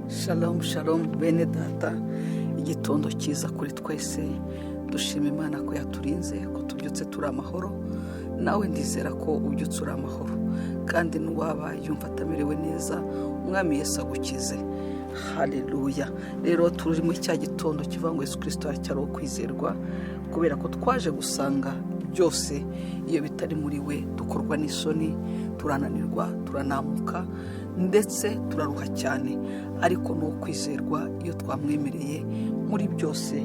Shalom shalom bene data, igitondo cyiza kuri twese. Dushima Imana ko yaturinze, ko tubyutse turi amahoro. Nawe ndizera ko ubyutse uri amahoro, kandi n'uwaba yumva atamerewe neza, Umwami Yesu agukize. Haleluya! Rero turi muri cya gitondo kivuga ngo Yesu Kirisito aracyari uwo kwizerwa, kubera ko twaje gusanga byose iyo bitari muri we dukorwa n'isoni, turananirwa, turanamuka, ndetse turaruha cyane. Ariko ni uwo kwizerwa iyo twamwemereye muri byose,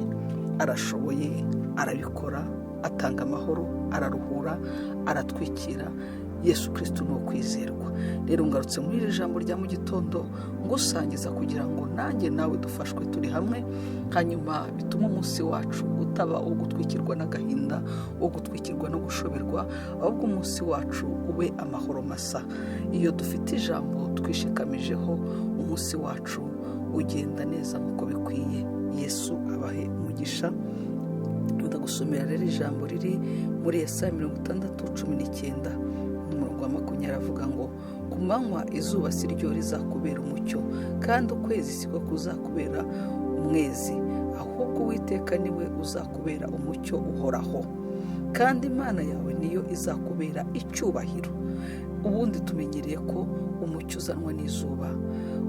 arashoboye, arabikora, atanga amahoro, araruhura, aratwikira. Yesu Kirisito ni uwo kwizerwa. Rero ngarutse muri iri jambo rya mu gitondo ngusangiza kugira ngo nanjye nawe dufashwe turi hamwe, hanyuma bitume umunsi wacu utaba uwo gutwikirwa n'agahinda, uwo gutwikirwa no gushoberwa, ahubwo umunsi wacu ube amahoro masa. Iyo dufite ijambo twishikamijeho, umunsi wacu ugenda neza nk'uko bikwiye. Yesu abahe umugisha. Ndagusomera rero ijambo riri muri Yesaya 60:19 n'umurongo wa 20, avuga ngo: "Ku manywa izuba si ryo rizakubera umucyo, kandi ukwezi siko kuzakubera umwezi, ahubwo Uwiteka niwe uzakubera umucyo uhoraho, kandi Imana yawe niyo izakubera icyubahiro." Ubundi tumenyereye ko umucyo uzanwa n'izuba,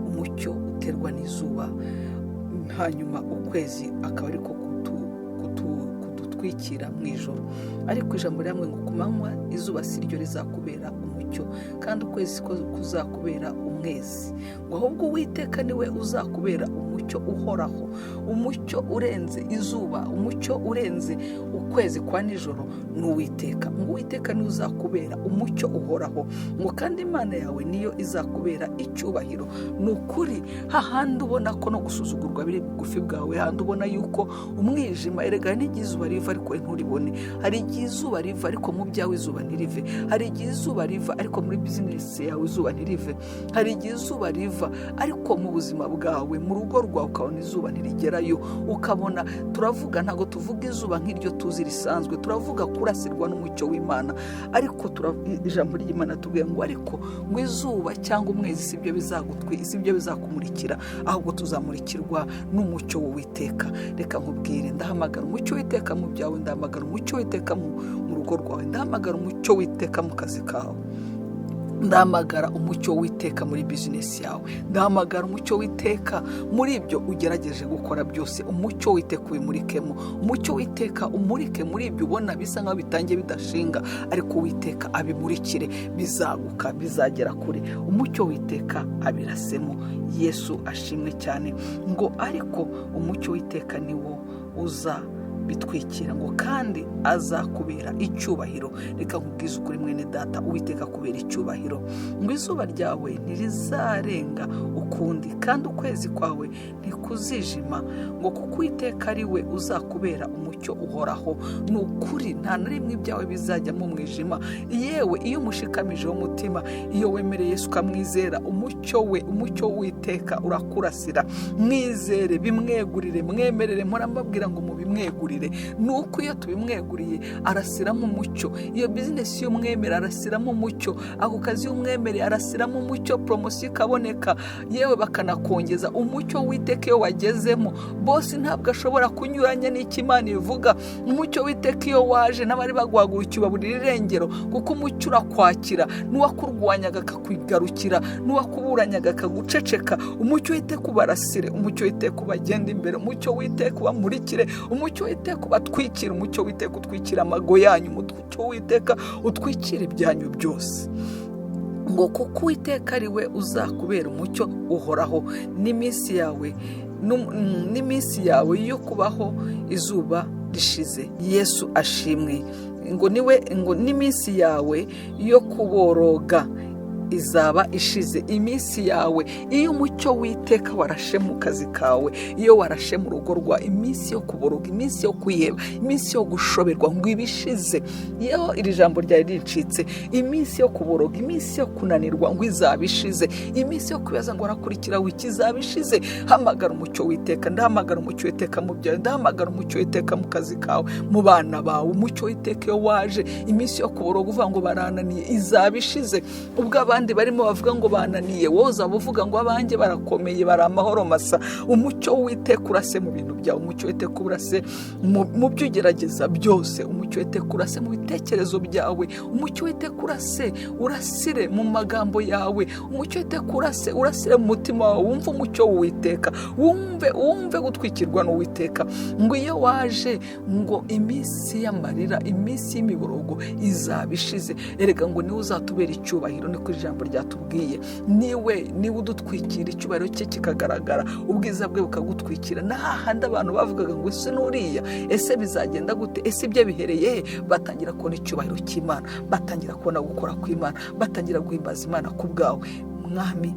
umucyo uterwa n'izuba, hanyuma ukwezi akaba ariko kudutwikira mu ijoro. Ariko ijambo rihamwe ngo: "Ku manywa izuba si ryo rizakubera umucyo, kandi ukwezi ko kuzakubera umwezi," ngo ahubwo Uwiteka niwe uzakubera umucyo uhoraho. Umucyo urenze izuba, umucyo urenze ukwezi kwa nijoro ni Uwiteka. Ngo Uwiteka niwe uzakubera umucyo uhoraho, ngo kandi Imana yawe niyo izakubera icyubahiro. Ni ukuri, hahandi ubona ko no gusuzugurwa biri bugufi bwawe, hahandi ubona yuko umwijima, erega n'igihe izuba riva ariko nturibone. Hari igihe izuba riva ariko mu byawe izuba ntirive. Hari igihe izuba riva ariko muri bizinesi yawe izuba ntirive. Hari igihe izuba riva ariko mu buzima bwawe, mu rugo rwawe, ukabona izuba ntirigerayo. Ukabona turavuga, ntabwo tuvuga izuba nk'iryo tuzi risanzwe, turavuga kurasirwa n'umucyo w'Imana. Ariko ijambo ry'Imana tubwiye ngo ariko ngo izuba cyangwa umwezi si byo bizakumurikira, ahubwo tuzamurikirwa n'umucyo w'Uwiteka. Reka nkubwire, ndahamagara umucyo w'Iteka mu byawe, ndahamagara umucyo w'Iteka mu rugo rwawe, ndahamagara umucyo w'Iteka mu kazi kawe, ndahamagara umucyo w'Iteka muri bizinesi yawe, ndahamagara umucyo w'Iteka muri ibyo ugerageje gukora byose. Umucyo w'Iteka ubimurikemo, umucyo w'Iteka umurike muri ibyo ubona bisa nkaho bitangiye bidashinga, ariko Uwiteka abimurikire, bizaguka, bizagera kure. Umucyo w'Iteka abirasemo. Yesu ashimwe cyane. Ngo ariko umucyo w'Iteka niwo uza bitwikira, ngo kandi azakubera icyubahiro. Reka nkubwize ukuri mwene data, Uwiteka akubera icyubahiro. Ngo izuba ryawe ntirizarenga ukundi, kandi ukwezi kwawe ntikuzijima, ngo kuko Uwiteka ari we uzakubera umucyo uhoraho. Ni ukuri, nta na rimwe ibyawe bizajyamo umwijima. Yewe, iyo umushikamijeho umutima, iyo wemereye Yesu ukamwizera, umucyo we, umucyo w'Uwiteka urakurasira. Mwizere, bimwegurire, mwemerere. Mpora mbabwira ngo mubimwegurire. Ni uko iyo tubimweguriye arasiramo umucyo. Iyo bizinesi iyo umwemera arasiramo umucyo, ako kazi iyo umwemereye arasiramo umucyo, poromosiyo ikaboneka, yewe bakanakongeza. Umucyo w'Uwiteka iyo wagezemo, bose ntabwo ashobora kunyuranya n'icyo Imana ivuga. Umucyo w'Iteka iyo waje, n'abari baguhagurukiye baburira irengero, kuko umucyo urakwakira, n'uwakurwanyaga akakwigarukira, n'uwakuburanyaga akaguceceka. Umucyo w'Iteka ubarasire, umucyo w'Iteka ubagende imbere, umucyo w'Iteka ubamurikire, umucyo w'Iteka ubatwikire, umucyo w'Iteka utwikire amago yanyu, umucyo w'Iteka utwikire ibyanyu byose. Ngo kuko Uwiteka ari we uzakubera umucyo uhoraho, n'iminsi yawe yo kubaho izuba rishize. Yesu ashimwe. Ngo niwe, ngo n'iminsi yawe yo kuboroga izaba ishize. Iminsi yawe, iyo umucyo w'Iteka warashe mu kazi kawe, iyo warashe mu rugo rwawe, iminsi yo kuboroga, iminsi yo kwiheba, iminsi yo gushoberwa ngo ibishize. Yewe, iri jambo ryari ricitse. Iminsi yo kuboroga, iminsi yo kunanirwa ngo izaba ishize, iminsi yo kwibaza ngo arakurikira wiki izaba ishize. Hamagara umucyo w'Iteka. Ndahamagara umucyo w'Iteka mu byawe, ndahamagara umucyo w'Iteka mu kazi kawe, mu bana bawe. Umucyo w'Iteka iyo waje, iminsi yo kuboroga uvuga ngo barananiye izaba ishize. Ubwo abandi barimo bavuga ngo bananiye, wowe uzaba uvuga ngo abanjye barakomeye, bari amahoro masa. Umucyo w'Uwiteka urase mu bintu byawe, umucyo w'Uwiteka urase mu byo ugerageza byose, umucyo w'Uwiteka urase mu bitekerezo byawe, umucyo w'Uwiteka urase, urasire mu magambo yawe, umucyo w'Uwiteka urase, urasire mu mutima wawe, wumve umucyo w'Uwiteka, wumve gutwikirwa n'Uwiteka. Ngo iyo waje ngo iminsi y'amarira, iminsi y'imiborogo izaba ishize. Erega ngo niwe uzatubera icyubahiro, niko ijambo ryatubwiye. Niwe udutwikira, icyubahiro cye kikagaragara, ubwiza bwe bukagutwikira. Na hahandi abantu bavugaga ngo ese n'uriya, ese bizagenda gute, ese ibyo bihereye he, batangira kubona icyubahiro cy'Imana, batangira kubona gukora kw'Imana, batangira guhimbaza Imana ku bwawe. Mwami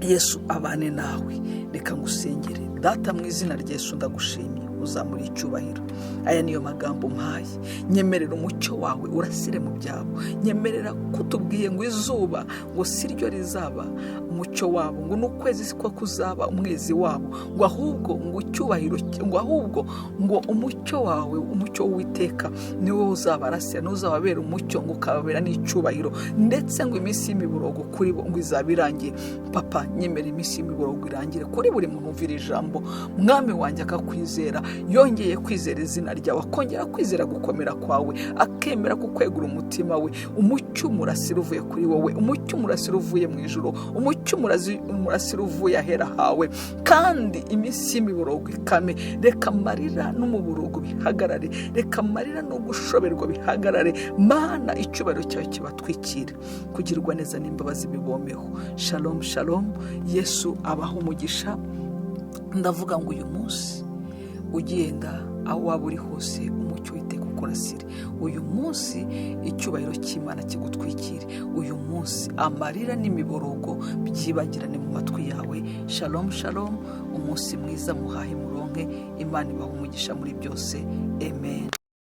Yesu abane nawe. Reka ngusengere. Data, mu izina rya Yesu ndagushimye, uzamura icyubahiro. Aya niyo magambo mpaye. Nyemerera umucyo wawe urasire mu byabo. Nyemerera kutubwiye ngo izuba ngo si ryo rizaba umucyo wabo, ngo n'ukwezi siko kuzaba umwezi wabo, ngo ahubwo ngo icyubahiro, ngo ahubwo ngo umucyo wawe, umucyo w'Uwiteka niwo uzabarasira, niwo uzababera umucyo, ngo ukababera n'icyubahiro, ndetse ngo iminsi y'imiborogo kuri bo ngo izaba irangiye. Papa, nyemera iminsi y'imiborogo irangire kuri buri muntu umvira ijambo. Mwami wanjye akakwizera, yongeye kwizera izina ryawe, akongera kwizera gukomera kwawe, akemera kukwegura umutima we. Umucyo umurasire uvuye kuri wowe, umucyo umurasire uvuye mu ijuru, umucyo umurasire uvuye ahera hawe, kandi iminsi y'imiborogo ikame. Reka amarira n'umuborogo bihagarare, reka amarira no gushoberwa bihagarare. Mana, icyubahiro cyawe kibatwikire, kugirwa neza n'imbabazi bibomeho. Shalom, shalom. Yesu abaha umugisha. Ndavuga ngo uyu munsi ugenda aho waba uri hose, umucyo w'Uwiteka ukurasire. Uyu munsi icyubahiro cy'Imana kigutwikire. Uyu munsi amarira n'imiborogo byibagirane mu matwi yawe. Shalom, shalom. Umunsi mwiza, muhahe muronke. Imana ibaha umugisha muri byose. Amen.